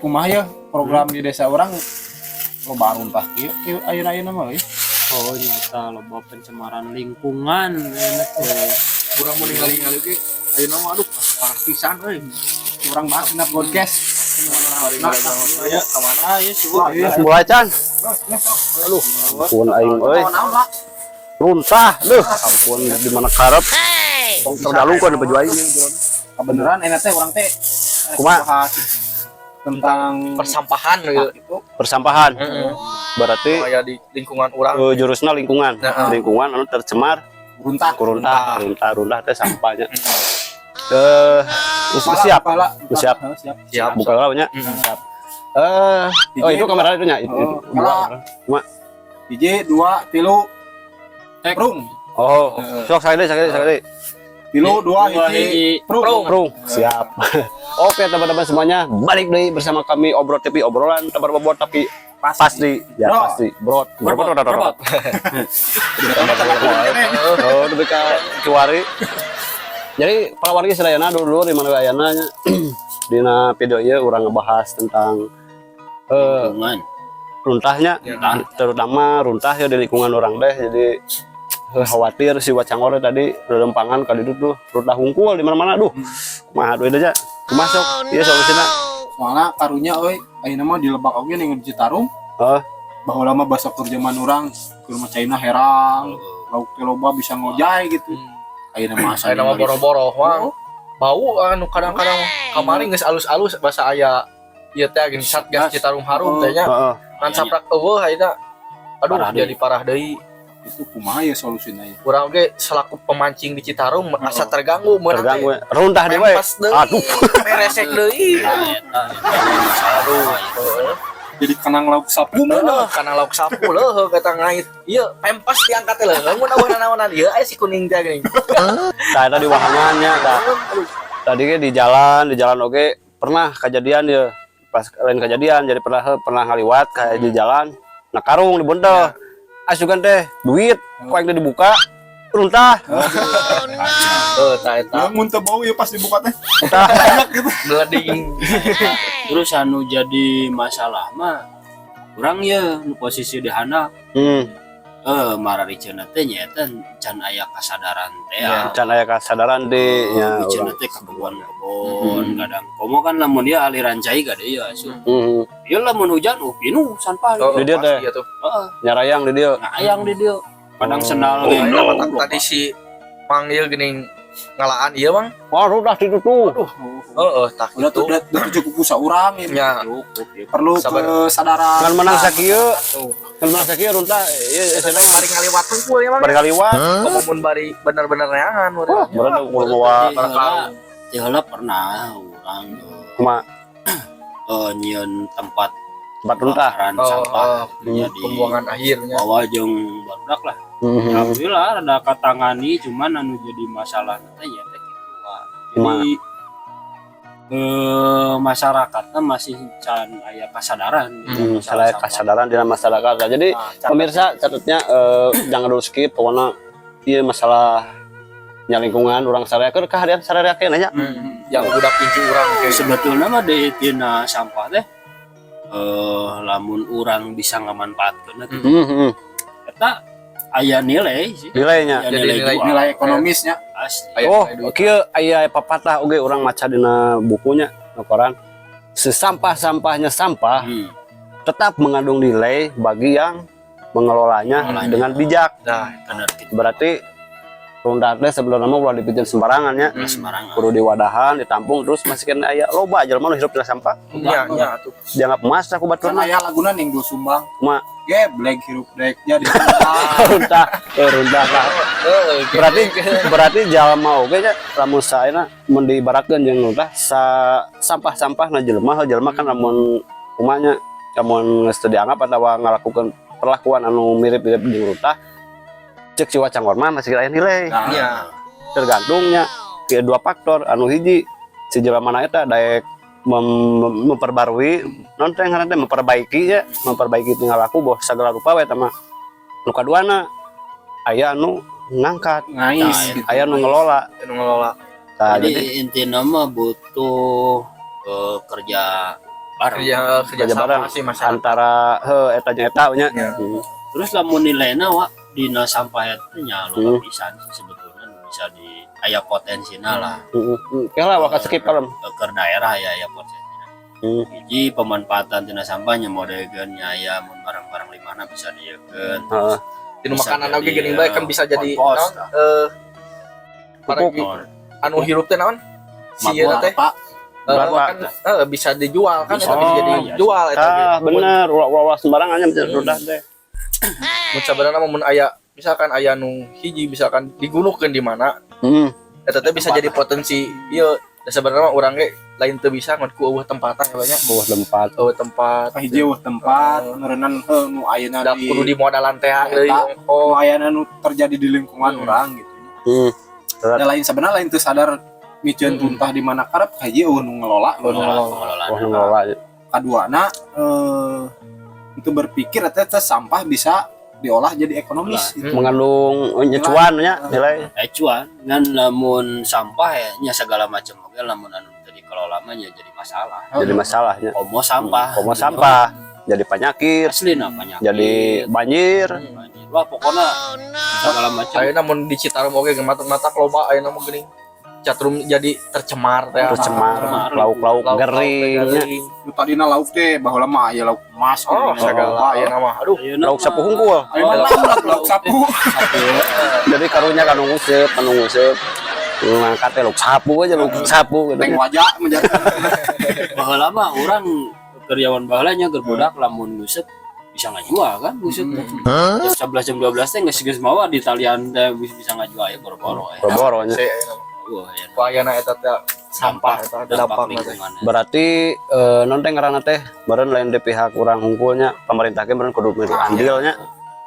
Kumaha ya program di desa urang loba runtah kieu kieu ayeuna-ayeuna mah euy. Oh, nyata loba pencemaran lingkungan ayeuna teh. Urang mau ningali-ningali ge ayeuna mah, aduh, parah pisan euy. Urang bahas dina podcast. Nah, ya kemana ya sih? Wah, iya. Mulai can. Aduh, ampun aing euy. Naon, Pak? Runtah, duh. Ampun, di mana karep. Tong terdalungkeun baju aing. Kebeneran enak teh urang teh Kumaha? Bahas tentang persampahan gitu. Itu. Persampahan. Heeh. Berarti Aya di lingkungan urang. Jurusna lingkungan. Heeh. Lingkungan anu tercemar runtah. ku runtah, runtah, runtah teh sampahnya. Eh, geus siap. Kepala, Siap. Heeh, siap. Siap. Buka lah nya. Siap. Oh, itu kamera itu nya. Itu Oh, dua. kala. Cuma Hiji, dua, tilu. Prung. Oh, sok sakali sakali sakali. Tilu, dua, Dua, hiji. hiji. Prung. Prung, siap. Oke, teman-teman semuanya, balik deui bersama kami Obrol TV, obrolan teu berbobot tapi pasti ya. Bro. Pasti brot brot brot brot brot. Oh, lebih ke kiwari. Jadi para wargi sadayana, dulu di mana ayana nya, dina video ieu urang ngebahas tentang Lingkungan. Runtahnya, terutama runtah ya di lingkungan urang deh. Jadi khawatir si Wacangor tadi lempangan kali itu tuh runtah hungkul di mana-mana. Duh, kumaha duit aja, kumaha sok iya solusina? Soalnya karunya euy, ayeuna mah di Lebak oge ning di Citarum. Oh. Baheula mah basa keur zaman urang ke rumah caina herang, lauk teh loba, bisa ngojay gitu. Ayeuna mah asa Ayeuna mah ningali- boro-boro wang. Bau anu kadang-kadang kamari geus alus-alus basa aya ieu teh gini Satgas Citarum Harum teh nya. Heeh. Ngan saprak euweuh ayeuna. Aduh, Parah jadi parah deui. Itu kumaha ya solusina ya? Urang oge selaku pemancing di Citarum asa terganggu meunang. Terganggu ya. Runtah deui we. Pempas deui. Aduh. Meresek deui. Nah, eta masalah. Aduh. Heeh. Jadi kenang lauk sapu mah. Heeh, kana lauk sapu leuh kata ngait. Ieu pempas diangkat teh leuh. Mun naon-naonan ieu aya si kuning teh geuning. Tah, eta di wahangannya tah. Tadi ge di jalan oge pernah kejadian ya. Pas lain kejadian, jadi pernah pernah ngaliwat kayak di jalan. Nah, karung dibuntel. Asukan teh duit, ku aing teh dibuka, runtah. Heuh, tah eta. Mun teu bau ya pas dibuka teh. Tah. Enak gitu. Meleding. Terus anu jadi masalah mah urang ya nu posisi di handap marariceuna teh nyaeta can aya kasadaran teh ya. Can aya kasadaran di nya Biceuna urang. Teh ka kebon-kebon kadang komo kan lamun dia aliran cai ka dieu asup. Ieu lamun hujan, oh, pinuh sampah. Oh, Di dieu teh. pasti atuh. Heeh, Nyarayang di dieu. ngayang di dieu. Kadang sendal Oh, ge. ayeuna mah tadi si manggil geuning ngalaan ieu, Bang. Wah, runtah di ditu tuh. Heeh, tah Udah tuh kitu. udah cukup ku saurang ya. Nya. Cukup ya. Perlu Sabar. kesadaran. Ngan menang sakieu, Tuh. ngan menang sakieu runtah ieu Eta bari ngaliwat hungkul ya, Bang. bari kaliwat. Komo mun bari bener-bener neangan. Wah, berarti kudu mawa Ti heula- Ti heula pernah urang kumaha? Nyieun tempat Tempat runtah. bakaran Oh, sampah. oh, Jadi pembuangan akhirnya. bawa jeung barudak lah. Alhamdulillah rada katangani, cuman anu jadi masalah teh nya teh kitu, Wak. Jadi masyarakatnya masih can aya kasadaran Hmm, masalah salah sampah. kasadaran di masyarakat. Nah, jadi Nah, pemirsa catatnya, jangan dulu skip, pokoknya iya masalah nya lingkungan urang saraya keur kahadian saraya nanya. Yang budak incu urang ke. Sebetulnya mah di tina sampah teh lamun urang bisa ngamanfaatkeun teh eta aya nilai sih. Nilainya. Aya Jadi nilai nilai- jual. Nilai ekonomisnya. Asli. Aya Oh, nilai duit. kieu aya papatah oge urang maca dina bukunya koran. Sesampah-sampahnya sampah tetap mengandung nilai bagi yang mengelolanya Mengelolanya. dengan bijak. Nah, Bener gitu. Berarti runtah teh sebelumnya mah ulah dipikeun sembarangan nya. Sembarangan. Kudu diwadahan, ditampung, terus masih kena aya loba jelema nu hirup tina sampah. Nya nya atuh. Dianggap emas ku Kan baturna. aya laguna ning dua sumbang. Ma. Geblek hirup dek jadi. Runtah, runtah lah. Heeh, Berarti berarti jalma oge nya lamun saena mun diibaratkeun jeung runtah sa sampah-sampah na jelema, jelema kan lamun kumanya lamun geus teu dianggap atawa ngalakukeun perlakuan anu mirip-mirip jeung runtah, cek si Wacangor mah masih aya nilai. Nah, nya. Tergantungnya ke dua faktor, anu hiji si jelema na eta daek memperbarui non teh ngaran teh memperbaiki ya, memperbaiki tingkah laku boh sagala rupa we eta mah. Nu kaduana aya anu ngangkat, ngais Nah, gitu. aya nu ngelola. Anu ngelola. Nah, jadi jadi intinya mah butuh kerja Bareng. Kerja kerja Kerja sama bareng. sih masyarakat. Antara heuh eta nya eta nya. Ya. Terus lamun nilainya wa dina sampah itu nya loba pisan sih sebetulnya nu bisa di aya potensina lah. Heeh. Oke lah, waka skip kalem. Ke daerah ya aya potensina. Hiji, pemanfaatan tina sampahnya modelkeun nya aya mun barang-barang limana bisa dieukeun. Heeh. Tinu Bisa makanan oge jadi, geuning bae kan bisa jadi kompos, naon, tah. Pupuk. Para anu hirup teh naon? Si ieu teh Pak. Berapa? Kan bisa dijual kan, Bisa. eta bisa jadi Oh, iya. jual eta ge. Tah, bener, ulah-ulah sembarangan nya udah teh. Mun sabenerna mah mun aya misalkan aya nu hiji misalkan digunukeun di mana, eta teh bisa jadi potensi ieu. Da sebenarnya mah urang ge lain teu bisa ngan ku euweuh tempatan ya banyak. Bawah tempat. Euweuh tempat. Hiji euweuh tempat, meureunan heuh nu ayeuna Da di kudu di modalan teh deui Eta. ongkoh. Nu ayeuna nu terjadi di lingkungan urang gitu. Da lain sebenarnya lain teu sadar miceun tuntah di mana karep, hiji euweuh nu ngelola. Euweuh nu ngelola. Pengelolaan. Wah, nu ngelola. Kaduana itu berpikir eta teh sampah bisa diolah jadi ekonomis gitu. Mengandung cuan nya nilai. Eh, cuan ngan lamun sampah ya nya segala macam oge lamun anu teu dikelola mah nya jadi masalah. Jadi masalahnya. Komo sampah. Komo sampah jadi penyakit, Asli penyakit. Jadi banjir. Banjir. Wah, pokoknya segala macam. Ayeuna mun di Citarum oge mata-mata loba ayeuna mah geuning. Citarum jadi tercemar teh. Tercemar, Tercemar. lauk-lauk Lauk-lauk gering nya. gering. Nu tadina lauk teh baheula mah aya lauk emas Oh, gitu. segala ayeuna mah. Aduh. Ayeuna Lauk mah- sapu hungkul. Ayeuna mah lauk lauk sapu. Sapu. Jadi karunya kan nguseup, anu nguseup. Ngangkat teh lauk sapu aja, lauk sapu gitu. Teng wajah menjadi Baheula mah urang karyawan baheula nya keur budak lamun nguseup bisa ngajual kan nguseup teh. Jam 11 jam 12 teh geus geus mawa di talian teh bisa bisa ngajual ya boro-boro ya. Boro-boro nya. Se ayeuna mah. Wah, ya. Ku ayeuna eta teh sampah eta dampak dampak teh. lingkungan. Berarti non teh ngaranna teh meureun lain di pihak urang hungkulnya, pemerintah ge meureun kudu milu andilnya.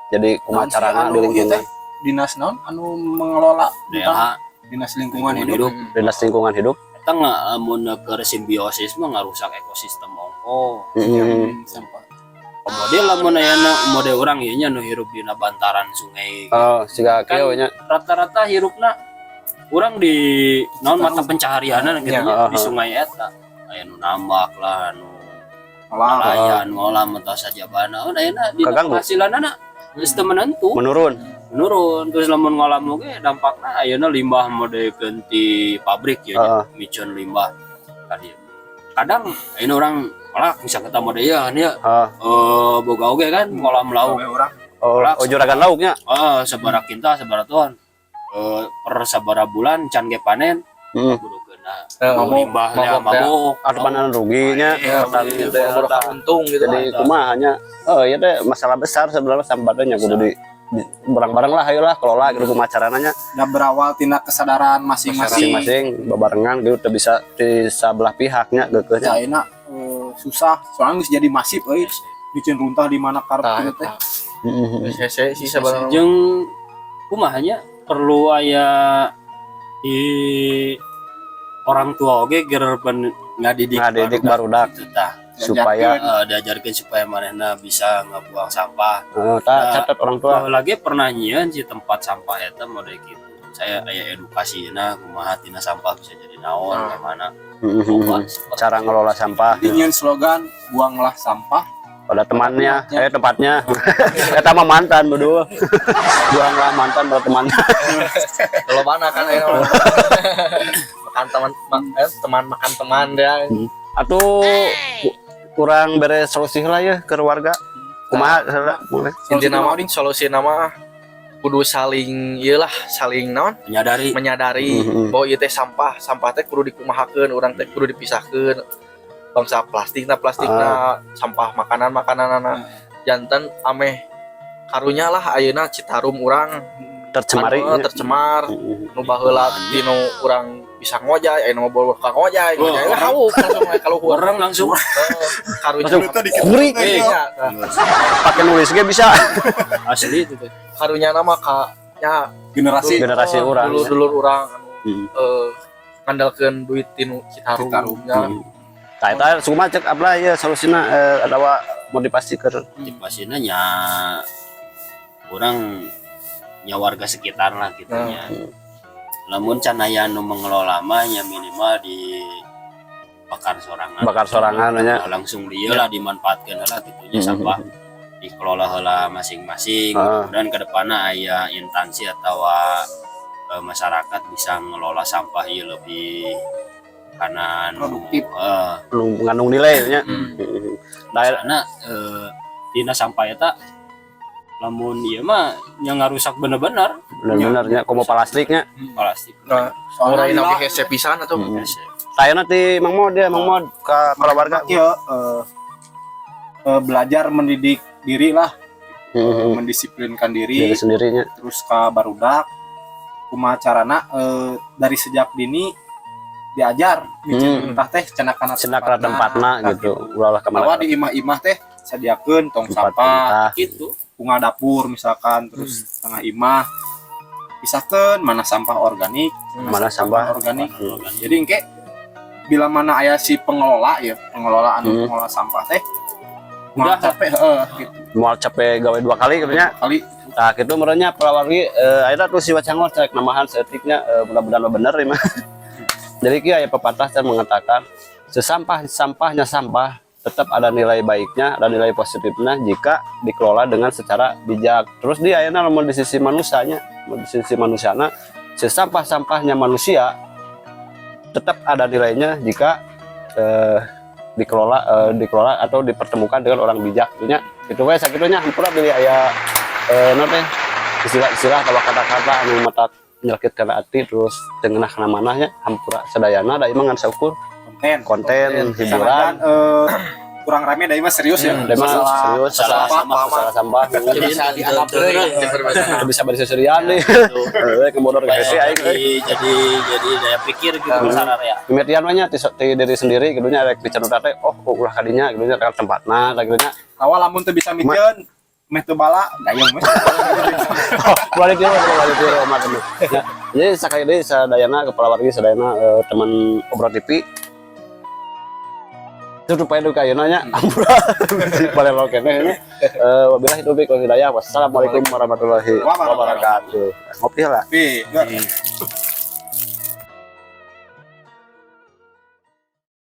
Jadi kumaha carana di Anu, ieu lingkungan. teh, dinas naon anu mengelola DLH. Dinas lingkungan Lingkungan hidup. hidup. Dinas lingkungan hidup. Eta nggak lamun keur simbiosis mah ngarusak ekosistem ongko. Sampah. Kemudian lamun ayana mode urang ieu nya nu hirup dina bantaran sungai. Oh, siga Kan kieu nya. Rata-rata hirupna urang di naon mata pencaharianna gitu Ya. nya di sungai eta. Aya nu nambak lah, nu Olah. nelayan, ngolah mentah sajabana. Oh, ayeuna dina Kaganggu. penghasilanana geus teu menentu. Menurun. Menurun. Terus lamun ngolam oge dampakna ayeuna limbah mode ganti pabrik ya, miceun limbah tadi. Kadang ayeuna urang malah bisa ketemu mode ya kan ya. Boga oge kan ngolam lauk. Gawe urang. Oh, oh, juragan lauknya. Ah, sabara kinta sabara tuan. Per sabara bulan can ge panen kudu kena limbah ya mabok ya. mabok. Atau panen ruginya. Ya, boro-boro untung gitu. Jadi kumaha nya? Oh, iya teh masalah besar sebenarnya sampah teh nya kudu di bareng-bareng lah, ayolah kelola gitu kumaha carana nya. Da berawal tina kesadaran masing-masing. Masing-masing babarengan gitu teu bisa di sebelah pihaknya geukeuhnya. Ayeuna susah soalnya geus jadi masif euy. Bikin runtah di mana karep Tah, gitu teh. eta. Hese sih sebenarnya. Jeung kumaha nya perlu aya di orang tua oge ger ngadidik Ngadidik barudak. gitu tah. Supaya Diajarkeun supaya manehna bisa ngabuang sampah. Tah, Nah, catat orang tua. Lagi pernah nyieun si tempat sampah eta mode gitu. Saya aya edukasina kumaha tina sampah bisa jadi naon gimana. Coba seperti Cara ngelola sampah. Dingin slogan buanglah sampah Pada temannya, eh tempatnya. Eta mah mantan berdua. Buanglah mantan pada temannya. Kalau mana kan ayeuna mah. Makan teman teman makan teman ya. Atau kurang bere solusi lah ya ke warga. Kumaha salah boleh. Inti nama solusi nama kudu saling iyalah saling naon Menyadari. Menyadari bahwa ieu teh sampah, sampah teh kudu dikumahakeun, urang teh kudu dipisahkeun bangsa plastikna plastikna, sampah makanan makananana, janten ameh karunya lah ayeuna Citarum urang Tercemari. anu, tercemar. Nu baheula dinu urang bisa ngojay, ayeuna mah bawa ka ngojay, Wah, ngojay lah hauk langsung we kaluhur. Orang langsung Karunya. Langsung kurik. Iya, nah, Pakai nulis ge bisa. Asli itu teh. Karunya nama ka nya Generasi Generasi urang. Dulur-dulur urang anu ngandalkeun duit tinu Citarum, Citarum. nya. Nah, eta kumaha cek abla ya solusina atawa motivasi ke Motivasinya nya urang nya warga sekitar lah gitu nya. Lamun can aya nu mengelola mah nya minimal di Bakar sorangan. Bakar sorangan nya. Nah, langsung dia lah dimanfaatkan lah gitu nya, sampah dikelola heula masing-masing dan kedepannya aya instansi atau masyarakat bisa ngelola sampah ieu lebih karena Produktif. Nu ngandung nilai nya. Nah, Karena dina sampah eta lamun ieu mah yang ngarusak bener-bener. Bener-bener nya, komo plastiknya. Plastik. Nah, Soalnya ngurangin lila- oge hese pisan atau Tayana ti Mang Mod ya, Mang Mod ka keluarga. Iya, belajar mendidik diri lah, mendisiplinkan diri, Diri sendirinya. Terus ke barudak kumaha carana dari sejak dini diajar miceun runtah teh cenah kana Cenah kana tempatna gitu. Ulah lah Bahwa kemana. di imah-imah teh sadiakeun tong Tempat sampah runtah. Gitu. Bunga dapur misalkan, terus setengah imah pisahkan mana sampah organik, Mana sampah organik. Jadi engke bila mana aya si pengelola ya, pengelola anu pengelola sampah teh Udah. udah capek, heeh, gitu. Moal capek gawe dua kali katanya. Kali. Nah, gitu merenya palawargi akhirnya tuh si Wacangor cek namahan seetiknya, mudah-mudahan bener ya mah. Jadi kieu aya pepatah yang mengatakan sesampah sampahnya sampah tetap ada nilai baiknya, ada nilai positifnya jika dikelola dengan secara bijak. Terus dia ayeuna lamun di sisi manusianya, di sisi manusiana sesampah sampahnya manusia tetap ada nilainya jika dikelola atau dipertemukan dengan orang bijak gitu nya. Itu we sakitu nya, hampura bilih aya naon teh istilah-istilah atau kata-kata anu mata nyelekit kana ati terus teu kana manahnya, hampura sadayana, da ieu mah ngan saukur konten konten hiburan. Sanajan, kurang rame, da ieu mah serius ya. Da mah Masalah serius. Masalah sampah. Masalah sampah. Jadi bisa dianggap deui. Bisa berserian nih kebodor ke hese aing. Jadi daya pikir gitu masalah ya. Mimitian mah nya ti diri sendiri gitu nya, rek dicenut teh, oh ulah kadinya gitu nya, ka tempatna tah gitu nya. Tawa lamun teu bisa miceun meh teu bala gayeng we. Oh, balik tiru, balik tiru mah teman. Ya, jadi sekali deui sadayana kepala wargi sadayana, teman Obrol TV. Itu supaya duka ayeuna nya, ampura si palelo keneh ini. Wabillahi taufiq wal hidayah. Wassalamualaikum warahmatullahi Wabarakatuh. wabarakatuh. Ngopi lah. Pi.